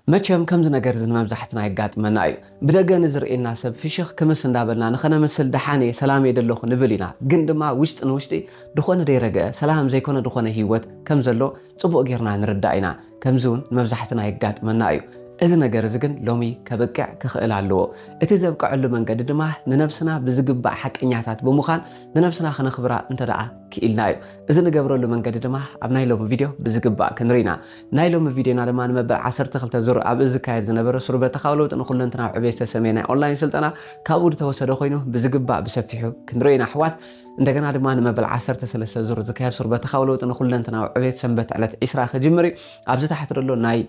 መቸም ከምዚ ነገር እዚ ንመብዛሕትና የጋጥመና እዩ። ብደገ ንዝርእየና ሰብ ፍሽኽ ክምስ እንዳበልና ንኸነምስል ደሓን እየ ሰላም እየ ደለኹ ንብል ኢና። ግን ድማ ውሽጢ ንውሽጢ ድኾነ ደይረገ ሰላም ዘይኮነ ድኾነ ህይወት ከም ዘሎ ጽቡቕ ጌርና ንርዳእ ኢና። ከምዚ እውን ንመብዛሕትና የጋጥመና እዩ። እዚ ነገር እዚ ግን ሎሚ ከብቅዕ ክኽእል ኣለዎ። እቲ ዘብቅዐሉ መንገዲ ድማ ንነብስና ብዝግባእ ሓቀኛታት ብምዃን ንነብስና ክነኽብራ እንተ ደኣ ክኢልና እዩ። እዚ ንገብረሉ መንገዲ ድማ ኣብ ናይ ሎሚ ቪድዮ ብዝግባእ ክንርኢ ኢና። ናይ ሎሚ ቪድዮና ድማ ንመበል ዓሰርተ ክልተ ዙር ኣብ ዝካየድ ዝነበረ ሱር በተኻዊ ለውጢ ንኹለንትናዊ ዕቤት ዝተሰምየ ናይ ኦንላይን ስልጠና ካብኡ ዝተወሰደ ኮይኑ ብዝግባእ ብሰፊሑ ክንርኢ ኢና ኣሕዋት። እንደገና ድማ ንመበል ዓሰርተ ሰለስተ ዙር ዝካየድ ሱር በተኻዊ ለውጢ ንኹለንትናዊ ዕቤት ሰንበት ዕለት ዒስራ ክጅምር እዩ። ኣብዚ ታሕቲ ዘሎ ናይ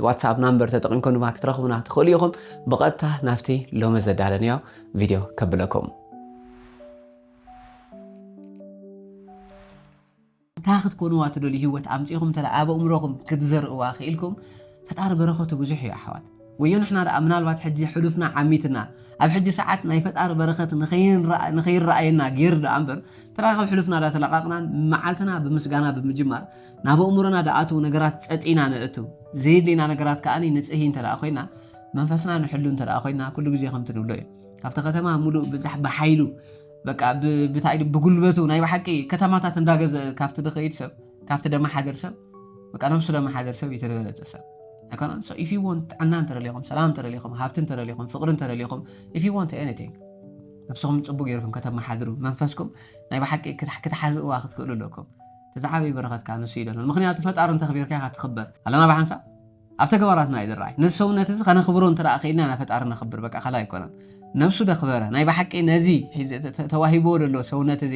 ዋትሳፕ ናምበር ተጠቒምኩም ድማ ክትረኽቡና ትኽእሉ ኢኹም። ብቐጥታ ናብቲ ሎሚ ዘዳለንዮ ቪድዮ ከብለኩም። እንታይ ክትኮንዋ ትደልዩ ህይወት ኣምጺኹም እንተ ኣብ ኣእምሮኹም ክትዘርእዋ ክኢልኩም ፈጣሪ በረኸቱ ብዙሕ እዩ ኣሕዋት። ወዮ ንሕና ደኣ ምናልባት ሕጂ ሕሉፍና ዓሚትና ኣብ ሕጂ ሰዓት ናይ ፈጣሪ በረኸት ንኸይንረኣ- ንኸይረኣየና ገይሩ ደኣ እምበር ተራ ካብ ሕሉፍና ዳ ተለቓቕናን መዓልትና ብምስጋና ብምጅማር ናብ ኣእምሮና ደኣትዉ ነገራት ጸጺና ንእቱ። ዘየድልየና ነገራት ከኣ ንጽሂ እንተ ደኣ ኮይና መንፈስና ንሕሉ እንተ ደኣ ኮይና ኩሉ ግዜ ከምቲ ንብሎ እዩ። ካብቲ ከተማ ሙሉእ ብብታሕ ብሓይሉ በቃ ብ- ብታይ ብጉልበቱ ናይ ብሓቂ ከተማታት እንዳገዘ ካብቲ ድኸይድ ሰብ ካብቲ ደመሓደር ሰብ በቃ ነብሱ ደመሓደር ሰብ እዩ ተደበለጸ ሰብ ኣይኮነን። So if you want ጥዕና እንተደሊኹም ሰላም እንተደሊኹም ሃብቲ እንተደሊኹም ፍቕሪ እንተደሊኹም if you want anything ነብስኹም ጽቡቅ ገይርኩም ከተመሓድሩ መንፈስኩም ናይ ብሓቂ ክት- ክትሓዝእዋ ክትክእሉ ኣለኩም። እቲ ዝዓበየ በረኸት ከዓ ንሱ እዩ ደሎ። ምክንያቱ ፈጣሪ እንተኽቢርካ ኢኻ ትኽበር ኣለና ብሓንሳብ ኣብ ተግባራትና እዩ ዝረኣይ። ነዚ ሰውነት እዚ ከነኽብሮ እንተ ደኣ ክኢልና ኢና ፈጣሪ ነኽብር። በቃ ካልእ ኣይኮነን። ነብሱ ደኽበረ ናይ ብሓቂ ነዚ ሒዘ- ተ- ተ- ተዋሂብዎ ዘሎ ሰውነት እዚ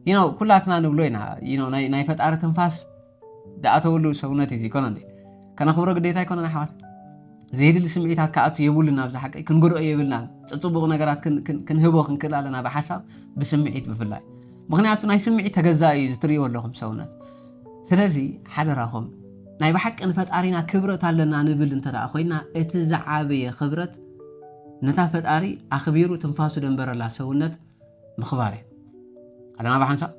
you know ኩላትና ንብሎ ኢና you know ናይ ናይ ፈጣሪ ትንፋስ ደኣተወሉ ሰውነት እዩ ይኮነ እንዴ? ከነኽብሮ ግዴታ ኣይኮነን ኣሕዋት። ዘየድሊ ስምዒታት ክኣቱ የብሉን ኣብዚ ሓቂ ክንጎድኦ የብልናን። ጽጽቡቕ ነገራት ክን- ክን- ክንህቦ ክንክእል ኣለና ብሓሳብ ብስምዒት ብፍላይ። ምክንያቱ ናይ ስምዒት ተገዛኢ እዩ እዚ ትርእይዎ ኣለኹም ሰውነት። ስለዚ ሓደራኹም ናይ ብሓቂ ንፈጣሪና ክብረት ኣለና ንብል እንተ ደኣ ኮይና እቲ ዝዓበየ ክብረት ነታ ፈጣሪ ኣኽቢሩ ትንፋሱ ደንበረላ ሰውነት ምኽባር እዩ ኣለና ብሓንሳብ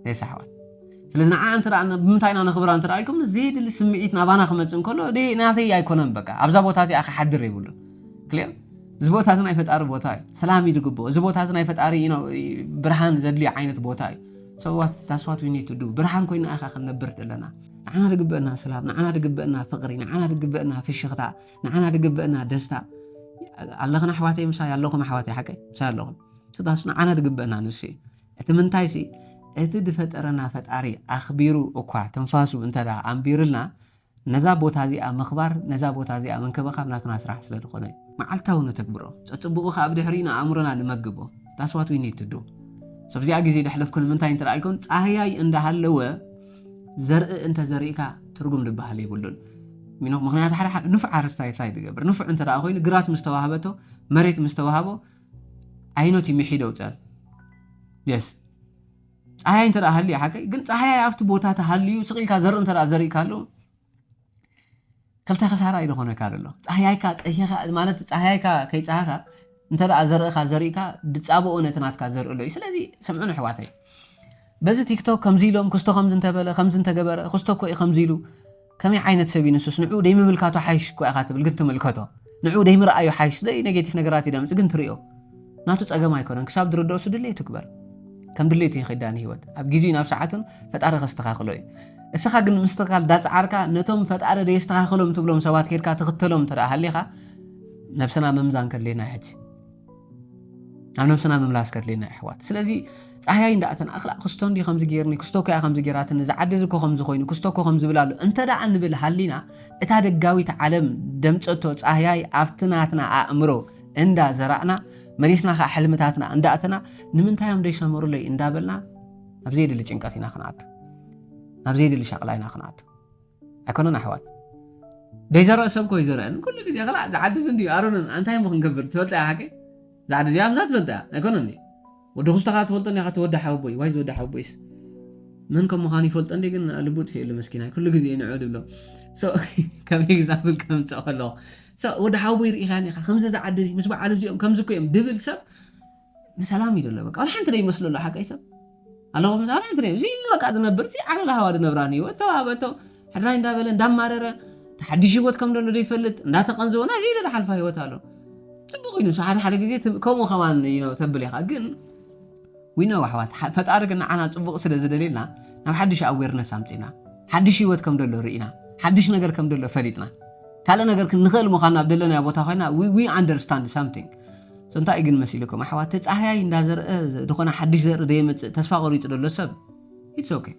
ነየስ ኣሕዋት። ስለዚ ንዓ እንተ ደኣ ነ- ብምንታይ ኢና ነኽብራ እንተ ደኣ ኢልኩም ዘየድሊ ስምዒት ናባና ክመጽእ እንከሎ ደይ- ናተይ ኣይኮነን በቃ ኣብዛ ቦታ እዚኣ ክሓድር የብሉን ክልኦም እዚ ቦታ እዚ ናይ ፈጣሪ ቦታ እዩ ሰላም እዩ ዝግብኦ እዚ ቦታ እዚ ናይ ፈጣሪ you know ብርሃን ዘድልዮ ዓይነት ቦታ እዩ so what that's what we need to do ብርሃን ኮይና ኢኻ ክንነብር ዘለና ንዓና ዝግበአና ሰላም ንዓና ዝግበአና ፍቕሪ ንዓና ዝግበአና ፍሽኽታ ንዓና ዝግበአና ደስታ ኣለኽን ኣሕዋተይ ምሳይ ኣለኹም ኣሕዋተይ ሓቀይ ምሳይ ኣለኹም ስዳስ ንዓና ዝግበአና ንሱ እዩ እቲ ምንታይ ሲ እቲ ዝፈጠረና ፈጣሪ ኣኽቢሩ እኳ ትንፋሱ እንተ ደኣ ኣንቢርልና ነዛ ቦታ እዚኣ ምኽባር ነዛ ቦታ እዚኣ ምንክብኻብ ናትና ስራሕ ስለ ዝኾነ እዩ መዓልታዊ ነተግብሮ ጸጽቡቑ ከኣ ብድሕሪኡ ንኣእምሮና ንመግቦ that's what we need to do ሰብዚኣ ግዜ ደሕለፍኩ ንምንታይ እንተ ደኣ ኢልኩም ጻህያይ እንዳሃለወ ዘርኢ እንተ ዘሪእካ ትርጉም ዝበሃል የብሉን ምክንያቱ ሓደ ሓደ ንፉዕ ሓረስታይ እንታይ ዝገብር ንፉዕ እንተ ደኣ ኮይኑ ግራት ምስ ተዋህበቶ መሬት ምስ ተዋህቦ ኣይኖት ይምሒድ ኣውፀል የስ ፀሃያይ እንተ ደኣ ሃልዩ ሓቀይ ግን ፀሃያይ ኣብቲ ቦታ ተሃልዩ ስቕ ኢልካ ዘርኢ እንተ ደኣ ዘሪእካሉ ክልተ ክሳራ እዩ ዝኾነካ ዘሎ ፀሃያይካ ፀሂኻ ማለት ፀሃያይካ ከይፀሃኻ እንተ ደኣ ዘርእኻ ዘሪእካ ድፃብኦ ነቲ ናትካ ዘርኢ ኣሎ እዩ ስለዚ ሰምዑን ኣሕዋተይ በዚ ቲክቶክ ከምዚ ኢሎም ክስቶ ከምዚ እንተበለ ከምዚ እንተገበረ ክስቶ እኮ እዩ ከምዚ ኢሉ ከመይ ዓይነት ሰብ እዩ ንሱስ ንዕኡ ደይምምልካቶ ሓይሽ እኮ ኢኻ ትብል ግን ትምልከቶ ንዕኡ ደይምርኣዩ ሓይሽ ደይ ኔጌቲቭ ነገራት እዩ ደምፅ ግን ትሪኦ ናቱ ፀገም ኣይኮነን ክሳብ ዝርደእሱ ድሌቱ ግበር ከም ድሌቱ ይኸዳ ንህይወት ኣብ ግዜኡ ናብ ሰዓቱን ፈጣሪ ከስተኻኽሎ እዩ እስኻ ግን ምስትኻል ዳፅዓርካ ነቶም ፈጣሪ ደየስተኻኽሎም ትብሎም ሰባት ከድካ ትኽተሎም እንተ ሃሊኻ ነብስና ምምዛን ከድልየና ሕጂ ኣብ ነብስና ምምላስ ከድልየና ኣሕዋት ስለዚ ፀሃያይ እንዳእተን ኣኽላ ክስቶ እንዲ ከምዚ ገይርኒ ክስቶ ኮያ ከምዚ ገይራትኒ ዝዓዲ ዝኮ ከምዚ ኮይኑ ክስቶ ኮ ከምዚ ብላ ኣሎ እንተ ደኣ ንብል ሃሊና እታ ደጋዊት ዓለም ደምፀቶ ፀሃያይ ኣብቲ ናትና ኣእምሮ እንዳ ዘራእና መሊስና ከዓ ሕልምታትና እንዳእተና ንምንታይ እዮም ደይሰመሩለይ እንዳበልና ናብ ዘየድሊ ጭንቀት ኢና ክንኣቱ ናብ ዘየድሊ ሻቕላ ኢና ክንኣቱ ኣይኮነን ኣሕዋት ደይዘርአ ሰብ ኮ ይዘርአን ኩሉ ግዜ ክላ ዝዓዲ ዝንድዩ ኣሮንን ኣንታይ ሞ ክንገብር ትፈልጣ እያ ሓቂ ዝዓዲ እዚኣ ምዛ ትፈልጣ እያ ኣይኮነን ወዲ ክስቶኻ ትፈልጦ እኒኻ ተወዲ ሓወቦይ ዋይ ዝወዲ ሓወቦይስ መን ከም ምዃኑ ይፈልጦ እንዲ ግን ልቡ ጥፊእሉ መስኪናይ ኩሉ ግዜ ንዑ ድብሎ ከመይ ግዛብል ከምፅእ ከለኹ ወዲ ሓወቦይ ርኢኻ እኒኻ ከምዚ ዝዓዲ ምስ በዓል እዚኦም ከምዚ ኮ እዮም ድብል ሰብ ንሰላም እዩ ዘሎ በቃ ወላ ሓንቲ ደይመስሎ ኣሎ ሓቀይ ሰብ ኣለኹም ምሳና እንትን እዚ ኢሉ በቃ ዝነብር እዚ ዓለል ሃዋ ዝነብራን እዩ እተዋበቶ ሕድራይ እንዳበለ እንዳማረረ ሓድሽ ህይወት ከም ደሎ ዘይፈልጥ እንዳተቐንዘወ ናይ ዘይለ ሓልፋ ህይወት ኣሎ። ጽቡቕ ኮይኑ ሓደ ሓደ ግዜ ከምኡ ከማን ተብል ኢኻ። ግን ዊኖ ኣሕዋት፣ ፈጣሪ ግን ንዓና ጽቡቕ ስለ ዝደልየልና ናብ ሓድሽ ኣዌርነስ ኣምጺና፣ ሓድሽ ህይወት ከም ደሎ ርኢና፣ ሓድሽ ነገር ከም ደሎ ፈሊጥና፣ ካልእ ነገር ክንኽእል ምዃንና ኣብ ደለናዮ ቦታ ኮይና we understand something። እንታይ ግን መሲልኩም ኣሕዋት፣ ተጻህያይ እንዳዘርአ ዝኾነ ሓድሽ ዘርኢ ደየመጽእ ተስፋ ቆሪጹ ደሎ ሰብ it's okay።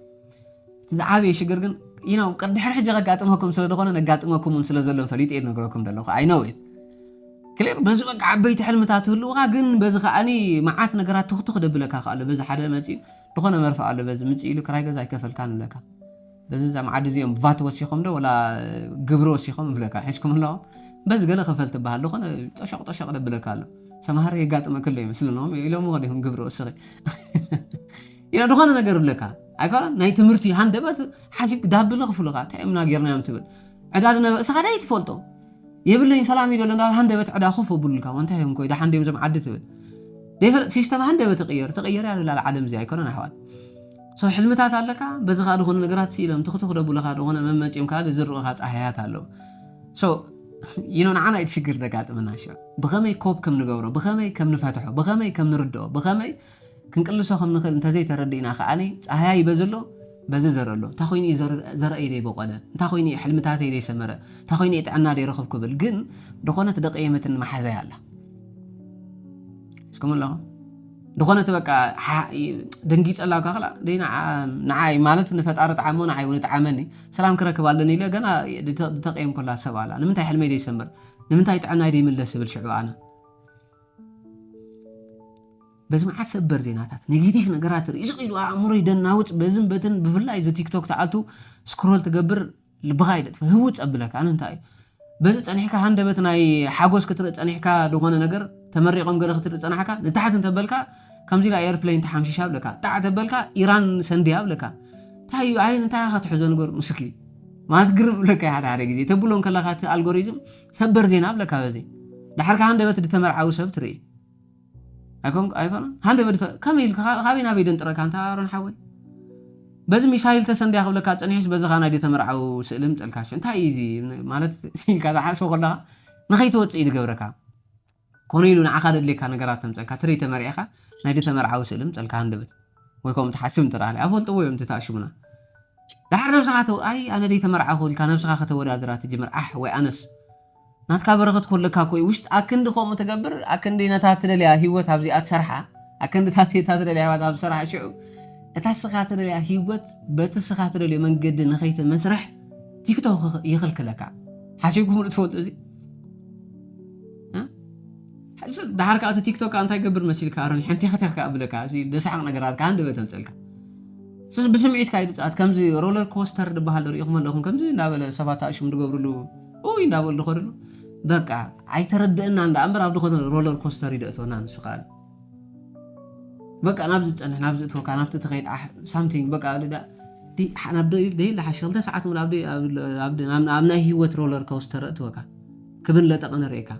ዝዓበየ ሽግር ግን ይነው ቅድሕሪ ሕጂ ከጋጥመኩም ስለ ዝኾነ ነጋጥመኩም እውን ስለ ዘሎ ፈሊጥ እየ ዝነግረኩም ዘለኹ። I know it clear። በዚ በቃ ዓበይቲ ሕልምታት ትህልውካ ግን በዚ ከዓኒ መዓት ነገራት ትኽትኽ ደብለካ ከኣሎ በዚ ሓደ መፂኡ ዝኾነ መርፍ ኣሎ በዚ ምፅ ኢሉ ክራይ ገዛ ኣይከፈልካን ይብለካ። በዚ እዛ መዓዲ እዚኦም ቫት ወሲኾም ዶ ወላ ግብሪ ወሲኾም ይብለካ ሒዝኩም ኣለኹም በዚ ገለ ክፈል ትበሃል ዝኾነ ጠሸቕ ጠሸቕ ደብለካ ኣሎ። ሰምሃር የጋጥመክሎ ይመስልኖም ኢሎም ኸዲኹም ግብሪ ወስኺ ኢለ ዝኾነ ነገር ብለካ ኣይኮነ ናይ ትምህርቲ ሃንደበት ሓሲብ ዳብለ ክፍሉካ እንታይ እምና ጌርናዮም ትብል ዕዳ ድነበ እስኻ ዳይ ትፈልጦ የብለኝ ሰላም ኢለ እንዳ ሃንደበት ዕዳ ኮፍ ኣብሉልካ እንታይ እዮም ኮይ ደሓን ድዮም ዞም ዓዲ ትብል ደይፈለጥ ሲስተም ሃንደበት ትቕየር ትቕየር እያ ዝላል ዓለም እዚ ኣይኮነን ኣሕዋት። ሶ ሕልምታት ኣለካ በዚ ከዓ ዝኾነ ነገራት ኢሎም ትኽትኽ ደብሉካ ዝኾነ መመፂኦም ከዓ ዝርኡካ ፀሃያት ኣለዉ። ሶ ይኖ ንዓና እቲ ሽግር ደጋጥመና ሽ ብኸመይ ኮፕ ከም ንገብሮ ብኸመይ ከም ንፈትሖ ብኸመይ ከም ንርድኦ ብኸመይ ክንቅልሶ ከም ንኽእል እንተዘይተረዲእና ከዓኒ ፀሃያ ይበዝሎ በዚ ዘረሎ እንታይ ኮይኑ ዘረእይ ዘይበቆለ እንታይ ኮይኑ ሕልምታተይ ዘይሰመረ እንታይ ኮይኑ ጥዕና ዘይረኽብ ክብል ግን ዝኾነት ደቀየመትን መሓዛይ ኣላ እስኩም ኣለኹ ዝኾነት በቃ ደንጊፀላ ካክላ ንዓይ ማለት ንፈጣሪ ጣዓሞ ንዓይ እውን ጣዓመኒ ሰላም ክረክብ ኣለኒ ኢለ ገና ዝተቀየም ኮላ ሰብ ኣላ ንምንታይ ሕልመይ ዘይሰምር ንምንታይ ጥዕናይ ዘይምለስ ይብል ሽዑ ኣነ በዚ መዓት ሰበር ዜናታት ኔጌቲቭ ነገራት ርኢ ስቕ ኢሉ ኣእምሮይ ደናውፅ በዝን በትን ብፍላይ እዚ ቲክቶክ ተኣቱ ስክሮል ትገብር ልብኻ ይደጥፈ ህውፅ ኣብለካ ኣነ እንታይ እዩ በዚ ፀኒሕካ ሃንደበት ናይ ሓጎስ ክትርኢ ፀኒሕካ ዝኾነ ነገር ተመሪቖም ገለ ክትርኢ ፀናሕካ ንታሕት እንተበልካ ከምዚ ኢላ ኤርፕሌን ተሓምሺሻ ኣብለካ ጣዕ ተበልካ ኢራን ሰንድያ ኣብለካ እንታይ እዩ ኣይ እንታይ ኢኻ ትሕዞ ንገሩ ምስኪ ማለት ግርም ብለካ ሓደ ሓደ ግዜ ተብሎ ከለካ እቲ ኣልጎሪዝም ሰበር ዜና ኣብለካ በዚ ዳሕርካ ሃንደበት ዝተመርዓዊ ሰብ ትርኢ ኣይኮን ኣይኮን ሃንደበት ከመይ ኢልካ ካበይ ናበይ ደንጥረካ እንታ ኣሮን ሓወይ በዚ ሚሳይል ተሰንድያ ክብለካ ፀኒሕስ በዚ ኻናይ ተመርዓዊ ስእሊ ምፀልካሽ እንታይ እዩ እዚ ማለት ኢልካ ዝሓስቦ ከለካ ንኸይትወፅእ እዩ ዝገብረካ ኮነ ኢሉ ንዓኻ ደድልየካ ነገራት ተምፀልካ ትርይ ተመርዒኻ ናይ ተመርዓዊ ስእሊ ምፀልካ ሃንደበት ወይ ከምኡ ትሓስብ እንተ ኣፈልጥዎ እዮም ትተኣሽሙና ዳሓር ነብስኻ ተው ኣይ ኣነ ደይ ተመርዓኹ ኢልካ ነብስኻ ከተወዳድራ ትጅምር ኣሕ ወይ ኣነስ ናትካ በረኸት ኮለካ ኮይ ውሽጥ ኣክንዲ ከምኡ ትገብር ኣክንዲ ነታ ትደልያ ህይወት ኣብዚኣ ትሰርሓ ኣክንዲ ታሴታ ትደልያ ህይወት ኣብ ሰርሓ ሽዑ እታ ስኻ ትደልያ ህይወት በቲ ስኻ ትደልዮ መንገዲ ንኸይትመስርሕ ቲክቶክ ይኽልክለካ ሓሲብኩም ትፈልጡ እዚ ዳሓር ከዓ እቲ ቲክቶክ እንታይ ገብር መሲልካ ኣሮን ሓንቲ ከተክ ከዓ ብለካ ደሳሓቅ ነገራት ከዓ ንድበ ተምፀልካ ስስ ብስምዒትካ ይድፃት ከምዚ ሮለር ኮስተር ዝበሃል ዶ ሪኢኹም ኣለኹም ከምዚ እንዳበለ ሰባት ኣሽም ዝገብርሉ ኡይ እንዳበሉ ዝኸድሉ በቃ ኣይተረድእና እንዳ እምበር ኣብ ዝኾነ ሮለር ኮስተር ይደእተወና ንሱ ከዓ በቃ ናብዚ ዝፀንሕ ናብዚ እትወካ ናብቲ ትኸይድ ኣሕ ሳምቲንግ በቃ ደይለ ሓሽ ክልተ ሰዓት ሙሉ ኣብ ናይ ህይወት ሮለር ኮስተር እትወካ ክብን ለጠቐ ንርእካ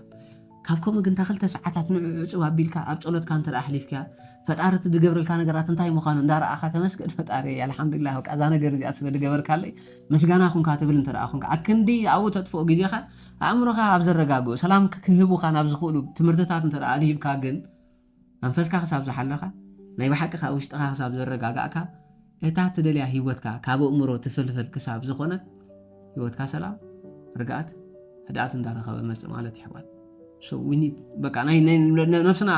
ካብ ከምኡ ግን እታ ክልተ ሰዓታት ንዕኡ ዕፅው ኣቢልካ ኣብ ፀሎትካ እንተ ኣሕሊፍካ ፈጣሪ እቲ ዝገብረልካ ነገራት እንታይ ምዃኑ እንዳረኣኻ ተመስገን ፈጣሪ ኣልሓምዱላ በቃ እዛ ነገር እዚኣ ስለ ዝገበርካለይ ምስጋና ኩንካ ትብል እንተ ደኣ ኩንካ ኣክንዲ ኣብኡ ተጥፍኦ ግዜኻ ኣእምሮኻ ኣብ ዘረጋግኡ ሰላም ክህቡኻ ናብ ዝኽእሉ ትምህርትታት እንተ ደኣ ኣልሂብካ ግን መንፈስካ ክሳብ ዝሓለኻ ናይ ብሓቂ ካብ ውሽጥኻ ክሳብ ዘረጋጋእካ እታ ትደልያ ህይወትካ ካብ ኣእምሮ ትፍልፍል ክሳብ ዝኾነት ህይወትካ ሰላም ርግኣት ህድኣት እንዳረኸበ መፅእ ማለት ይሕዋት በቃ ናይ ነብስና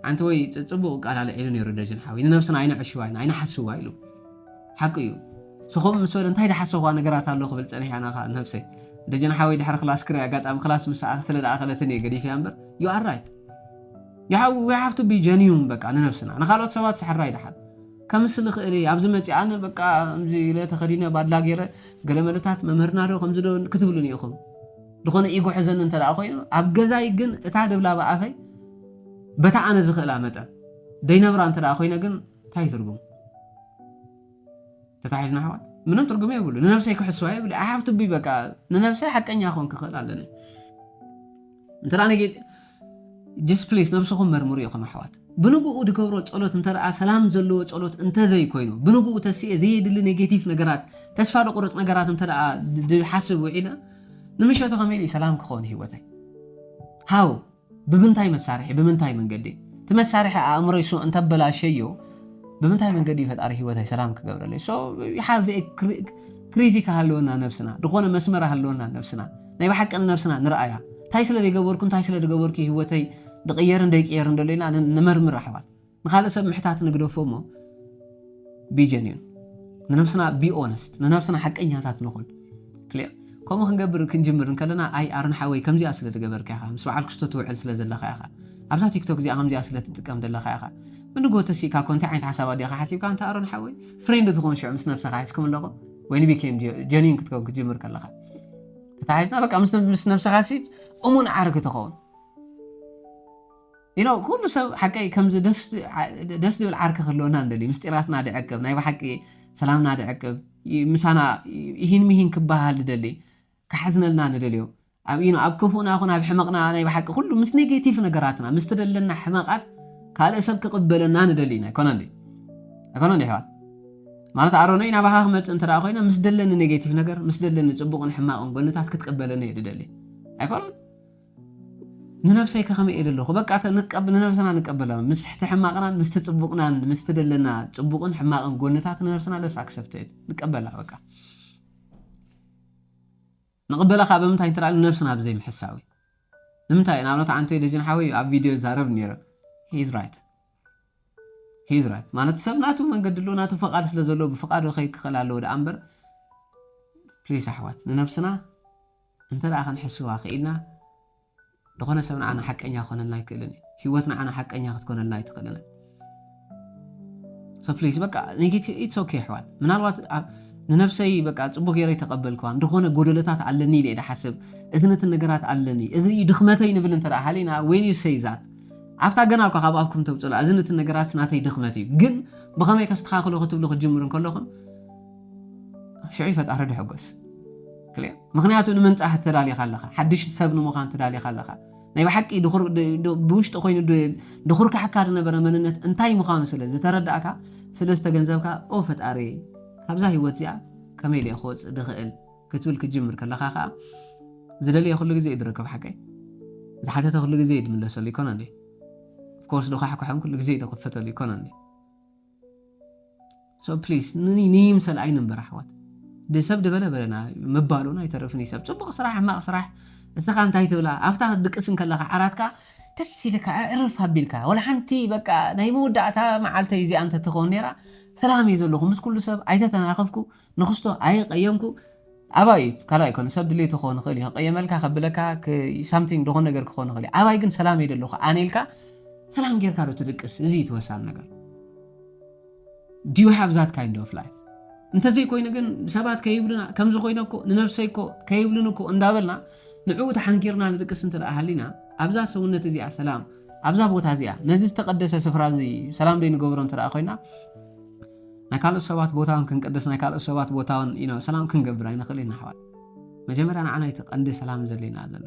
ኣንቲ ወይ ፅቡቅ ቃል ኣልዒሉ ነይሩ ደጀን ሓወይ ንነብስና ኣይነዕሽዋ ኢና ኣይነሓስዋ ኢሉ ሓቂ እዩ ስኹም ምስ በለ እንታይ ዝሓሰኹዋ ነገራት ኣሎ ክብል ፀኒሕ ኣና ከዓ ነብሰይ ደጀን ሓወይ ድሕሪ ክላስ ክርኢ ኣጋጣሚ ክላስ ምስ ኣኸ ስለ ዝኣኸለትን እየ ገዲፈያ እምበር you are right you have, we have to be genuine በቃ ንነብስና ንካልኦት ሰባት ስሕራይ ድሓን ከምስሊ ክእል እየ ኣብዚ መፂኣነ በቃ ከምዚ ኢለ ተኸዲነ ባድላ ገይረ ገለ መለታት መምህርና ዶ ከምዚ ዶ ክትብሉኒ ኢኹም ዝኾነ ኢጎ ሕዘኒ እንተ ደኣ ኮይኑ ኣብ ገዛይ ግን እታ ደብላ ብኣፈይ በታ ኣነ ዝኽእላ መጠን ደይነብራ እንተ ደኣ ኮይነ ግን እንታይ ትርጉም ተታሒዝና ኣሕዋት ምንም ትርጉም የብሉ ንነብሰይ ክሕስዋ የብሉ ኣሓብትቢ በቃ ንነብሰይ ሓቀኛ ክኾን ክኽእል ኣለኒ እንተ ደኣ ነጌ just please ነብስኹም መርምሩ ኢኹም ኣሕዋት ብንግኡ ድገብሮ ጸሎት እንተ ደኣ ሰላም ዘለዎ ጸሎት እንተ ዘይኮይኑ ብንግኡ ተስኤ ዘየድሊ ኔጌቲቭ ነገራት ተስፋ ድቁርጽ ነገራት እንተ ደኣ ድሓስብ ውዒለ ንምሸቱ ከመይ ኢሉ ሰላም ክኸውን ህይወተይ? ሃው? ብምንታይ መሳርሒ? ብምንታይ መንገዲ? እቲ መሳርሒ ኣእምሮይ እሱ እንተበላሸዮ፣ ብምንታይ መንገዲ እዩ ፈጣሪ ህይወተይ ሰላም ክገብረለይ? So have ክሪቲክ ሃለወና ነብስና፣ ዝኾነ መስመር ሃለወና ነብስና፣ ናይ ብሓቂ ንነብስና ንርኣያ። እንታይ ስለ ዘይገበርኩ፣ እንታይ ስለ ዝገበርኩ ህይወተይ ድቕየርን ደይቅየርን ደሎ ኢና ንመርምር ኣሕዋት። ንኻልእ ሰብ ምሕታት ንግደፎ እሞ፣ ቢጀንዩን ንነብስና ቢ ኦነስት ንነብስና ሓቀኛታት ንኹን። ክሊር ከምኡ ክንገብር ክንጅምር እንከለና፣ ኣይ ኣሮን ሓወይ ከምዚኣ ስለ ዝገበርካ ኢኻ፣ ምስ በዓል ክስቶ ትውዕል ስለ ዘለኻ ኢኻ፣ ኣብዛ ቲክቶክ እዚኣ ከምዚኣ ስለ ትጥቀም ዘለኻ ኢኻ። ብንጎ ተሲእካ ኮ እንታይ ዓይነት ሓሳብ ኣዲኻ ሓሲብካ፣ እንተ ኣሮን ሓወይ ፍሬንድ ትኸውን ሽዑ ምስ ነብሰኻ ሒዝኩም ኣለኹ ወይ ንቢኬም ጀኒን ክትከውን ክትጅምር ከለኻ ተታሒዝና በቃ ምስ ነብሰኻ ሲ እሙን ዓርኪ ትኸውን። You know ኩሉ ሰብ ሓቀይ ከምዚ ደስ ዝብል ዓርኪ ክህልወና ንደሊ፣ ምስጢራትና ድዕቅብ፣ ናይ ብሓቂ ሰላምና ድዕቅብ፣ ምሳና ይሂን ምሂን ክበሃል ንደሊ፣ ክሓዝነልና ንደልዮ። ኣብ you know ኣብ ክፉእና ኹን ኣብ ሕመቕና ናይ ብሓቂ ኩሉ ምስ ኔጌቲቭ ነገራትና ምስ ትደለና ሕመቓት ካልእ ሰብ ክቕበለና ንደሊ ኢና። ኣይኮነን ድዩ? ኣይኮነን ድዩ ኣሕዋት? ማለት ኣሮነይ ናባኻ ክመፅእ እንተ ደኣ ኮይነ ምስ ደለኒ ኔጌቲቭ ነገር ምስ ደለኒ ፅቡቕን ሕማቕን ጎንታት ክትቅበለኒ እየ ድደሊ። ኣይኮነን? ንነብሰይ ከ ከመይ እየ ደለኹ? በቃ ንነብስና ንቀበላ፣ ምስቲ ሕማቕናን ምስቲ ፅቡቕናን ምስቲ ደለና ፅቡቕን ሕማቕን ጎንታት ንነብስና ለስ ኣክሰፕት ንቀበላ። በቃ ንቕበላ ካብ ብምንታይ እንተ ንነብስና ብዘይ ምሕሳዊ ንምንታይ ንኣብነት ዓንቶይ ደጀን ሓወይ ኣብ ቪድዮ ይዛረብ ነይረ። He's right. He's right ማለት ሰብ ናቱ መንገዲ ኣሎ፣ ናቱ ፈቓድ ስለ ዘሎ ብፍቓዱ ከይክኽእል ኣለዎ ደኣ እምበር፣ ፕሊስ ኣሕዋት ንነብስና እንተ ደኣ ክንሕስዋ ክኢልና ዝኾነ ሰብ ንዓና ሓቀኛ ክኾነልና ኣይክእልን እዩ። ህይወት ንዓና ሓቀኛ ክትኮነልና ኣይትኽእልን። So please በቃ ኔጌቲቭ it's okay ኣሕዋት። ምናልባት ንነብሰይ በቃ ፅቡቅ ገይረ ተቀበልክዋ፣ እንደኾነ ጎደለታት ኣለኒ ኢለ ድሓስብ፣ እዝነትን ነገራት ኣለኒ፣ እዚ ድኽመተይ ንብል እንተ ሃሊና፣ when you say that ኣብታ ገና እኳ ካብ ኣፍኩም ተውፅላ፣ እዝነትን ነገራት ናተይ ድኽመት እዩ፣ ግን ብኸመይ ከስተኻኽሎ ክትብሉ ክትጅምሩ እንከለኹም ሽዑ ፈጣሪ ድሕጎስ። ምክንያቱ ንምንፃህ ተዳሊኻ ኣለኻ፣ ሓድሽ ሰብ ንምዃን ተዳሊኻ ኣለኻ። ናይ ብሓቂ ብውሽጢ ኮይኑ ድኹርካሕካ ዝነበረ መንነት እንታይ ምዃኑ ስለ ዝተረዳእካ፣ ስለ ዝተገንዘብካ፣ ኦ ፈጣሪ፣ ካብዛ ህይወት እዚኣ ከመይ ኢለ ክወፅእ ድኽእል ክትብል ክትጅምር ከለኻ ከዓ ዝደለየ ኩሉ ግዜ እዩ ዝረከብ። ሓቀይ ዝሓተተ ኩሉ ግዜ እዩ ዝምለሰሉ ይኮነ እንዴ? ኦፍኮርስ ዶ ካሕኩሐን ኩሉ ግዜ እዩ ዝኽፈተሉ ይኮነ እንዴ? So please ንይምሰል ኣይንንበር ኣሕዋት። ሰብ ድበለ በለና ምባሉን ኣይተርፍን እዩ። ሰብ ፅቡቕ ስራሕ ሕማቕ ስራሕ እስኻ እንታይ ትብላ? ኣብታ ክትድቅስ እንከለኻ ዓራትካ ደስ ኢልካ ኣዕርፍ ኣቢልካ፣ ወላ ሓንቲ በቃ ናይ መወዳእታ መዓልተይ እዚኣ እንተትኸውን ነይራ ሰላም እየ ዘለኹ፣ ምስ ኩሉ ሰብ ኣይተተናኸፍኩ፣ ንክስቶ ኣይቀየምኩ። ኣባይ እዩ ካልኣይ ኮነ ሰብ ድሌቱ ክኸውን ይኽእል እዩ፣ ክቀየመልካ ከብለካ ሳምቲንግ ዝኾነ ነገር ክኸውን ይኽእል እዩ። ኣባይ ግን ሰላም እየ ዘለኹ ኣነ ኢልካ ሰላም ጌርካ ዶ ትድቅስ? እዚ እዩ እቲ ወሳኒ ነገር። Do you have that kind of life? እንተዘይኮይኑ ግን ሰባት ከይብሉና ከምዚ ኮይነ እኮ ንነብሰይ እኮ ከይብሉን እኮ እንዳበልና ንዕኡ ተሓንጊርና ንድቅስ እንተ ደኣ ሃሊና ኣብዛ ሰውነት እዚኣ ሰላም ኣብዛ ቦታ እዚኣ ነዚ ዝተቀደሰ ስፍራ እዚ ሰላም ደይ ንገብሮ እንተ ደኣ ኮይና ናይ ካልኦት ሰባት ቦታውን ክንቅድስ ናይ ካልኦት ሰባት ቦታውን you know ሰላም ክንገብር ኣይንኽእል ኢና ኣሕዋት። መጀመርያ ንዓና እቲ ቀንዲ ሰላም ዘድልየና ዘሎ።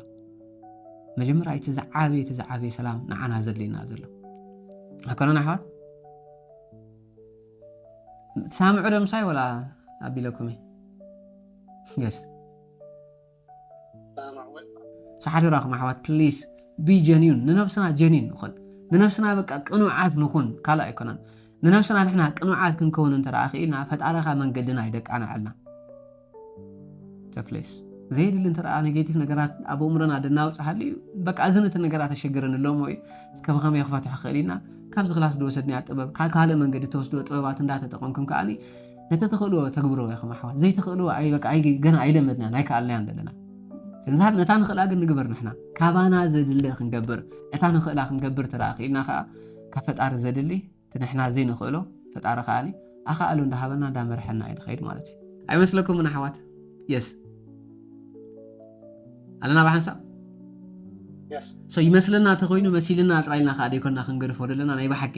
መጀመርያ እቲ ዝዓበየ እቲ ዝዓበየ ሰላም ንዓና ዘድልየና ዘሎ ኣይኮነን ኣሕዋት? ትሳምዑ ዶ ምሳይ ወላ ኣቢለኩም እየ? Yes። ሓደራኹም ኣሕዋት ፕሊስ ቢ ጀኒዩን ንነብስና ጀኒን ንኹን። ንነብስና በቃ ቅኑዓት ንኹን ካልእ ኣይኮነን። ንነብስና ንሕና ቅኑዓት ክንከውን እንተ ደኣ ክኢልና ፈጣሪ ከኣ መንገድና ይደቃንዐልና። So please ዘየድሊ እንተ ደኣ ኔጌቲቭ ነገራት ኣብ ኣእምሮና ደናውጽ ሃልዩ በቃ እዚ ነቲ ነገራት ኣሸግረኒ ኣለዎ እሞ እዩ እስከ ብኸመይ ክፈትሖ ክእል ኢልና ካብዚ ክላስ ዝወሰድናዮ ጥበብ ካብ ካልእ መንገዲ ተወስድዎ ጥበባት እንዳተጠቐምኩም ከኣ ነቲ ትኽእልዎ ተግብርዎ ኢኹም ኣሕዋት። ዘይትኽእልዎ ኣይ በቃ ኣይ ገና ኣይለመድናን ኣይከኣልናዮን ዘለና። ስለዚ ነታ ንኽእላ ግን ንግበር ንሕና ካባና ዘድሊ ክንገብር እታ ንኽእላ ክንገብር ተደኣ ክኢልና ከኣ ካብ ፈጣሪ ዘድሊ እቲ ንሕና ዘይንኽእሎ ፈጣሪ ከኣ ኣኻእሎ እንዳሃበና እንዳመርሐና እዩ ንኸይድ ማለት እዩ። ኣይመስለኩምን ኣሕዋት? የስ ኣለና ብሓንሳብ Yes። so ይመስለና ተኮይኑ መሲልና ጥራይ ኢልና ከዓ ደይኮና ክንገድፎ ዘለና ናይ ብሓቂ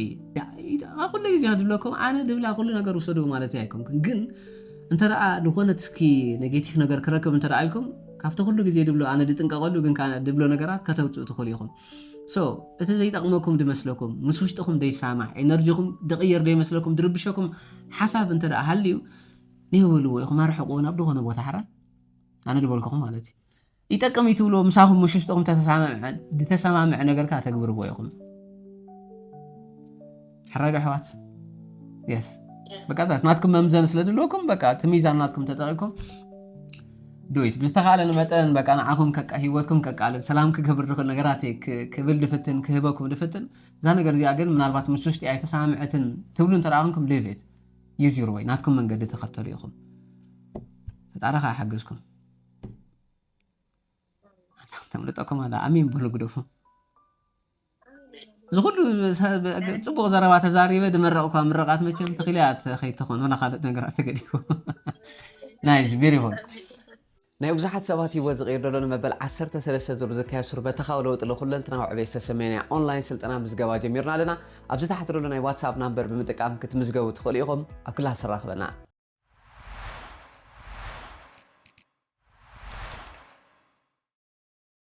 ኩሉ ግዜ ድብለኩም ኣነ ድብላ ኩሉ ነገር ውሰዱ ማለት ኣይኮንኩን ግን እንተ ደኣ ዝኾነት እስኪ ኔጌቲቭ ነገር ክረክብ እንተ ደኣ ኢልኩም ካብቲ ኩሉ ግዜ ድብሎ ኣነ ድጥንቀቀሉ ግን ከዓ ድብሎ ነገራት ከተውፅኡ ትኽእሉ ኢኹም so እቲ ዘይጠቕመኩም ድመስለኩም ምስ ውሽጥኹም ደይሳማሕ ኤነርጂኹም ድቕየር ደይመስለኩም ድርብሸኩም ሓሳብ እንተ ደኣ ሃልዩ ንህብልዎ ኢኹም ኣርሕቕዎ ናብ ዝኾነ ቦታ ሓራ ኣነ ድበልኩኹም ማለት እዩ ይጠቅም እዩ ትብሎ ምሳኹም ምሽ ውስጥኹም ዝተሰማምዐ ነገር ከዓ ተግብርዎ ኢኹም። ሕራይ ዶ ኣሕዋት? የስ በቃ ዛስ ናትኩም መምዘን ስለ ድለኩም በቃ እቲ ሚዛን ናትኩም ተጠቂምኩም ዱይት ብዝተኻለ ንመጠን በቃ ንዓኹም ከቃ ህይወትኩም ከቃልል ሰላም ክገብር ድኽእል ነገራት እየ ክ- ክብል ድፍትን ክህበኩም ድፍትን እዛ ነገር እዚኣ ግን ምናልባት ምስ ውሽጢ ኣይተሰማምዐትን ትብሉ እንተ ደኣ ኮንኩም ሊቭ ኢት ዩዝ ዩር ወይ ናትኩም መንገዲ ተኸተሉ ኢኹም። ፈጣሪ ከዓ ይሓግዝኩም። ተምልጠኩም ኣላ ኣሜን በሉ ግደፉ። እዚ ኩሉ ሰብ- ጽቡቕ ዘረባ ተዛሪበ ድመረቕኳ ምርቓት መቸም ተኺልያ ከይትኾን ወላ ካልእ ነገራት ተገዲፉ ናይስ ቢሪፉል ናይ ብዙሓት ሰባት ህይወት ዝቕይር ዘሎ ንመበል ዓሰርተ ሰለስተ ዙር ዝካየድ ሱር በተኻዊ ለውጢ ለኩለንትናዊ ዕቤት ዝተሰመየ ናይ ኦንላይን ስልጠና ምዝገባ ጀሚርና ኣለና። ኣብዚ ታሕቲ ዘሎ ናይ ዋትስኣፕ ናምበር ብምጥቃም ክትምዝገቡ ትኽእሉ ኢኹም። ኣብ ክላስ ራኽበና።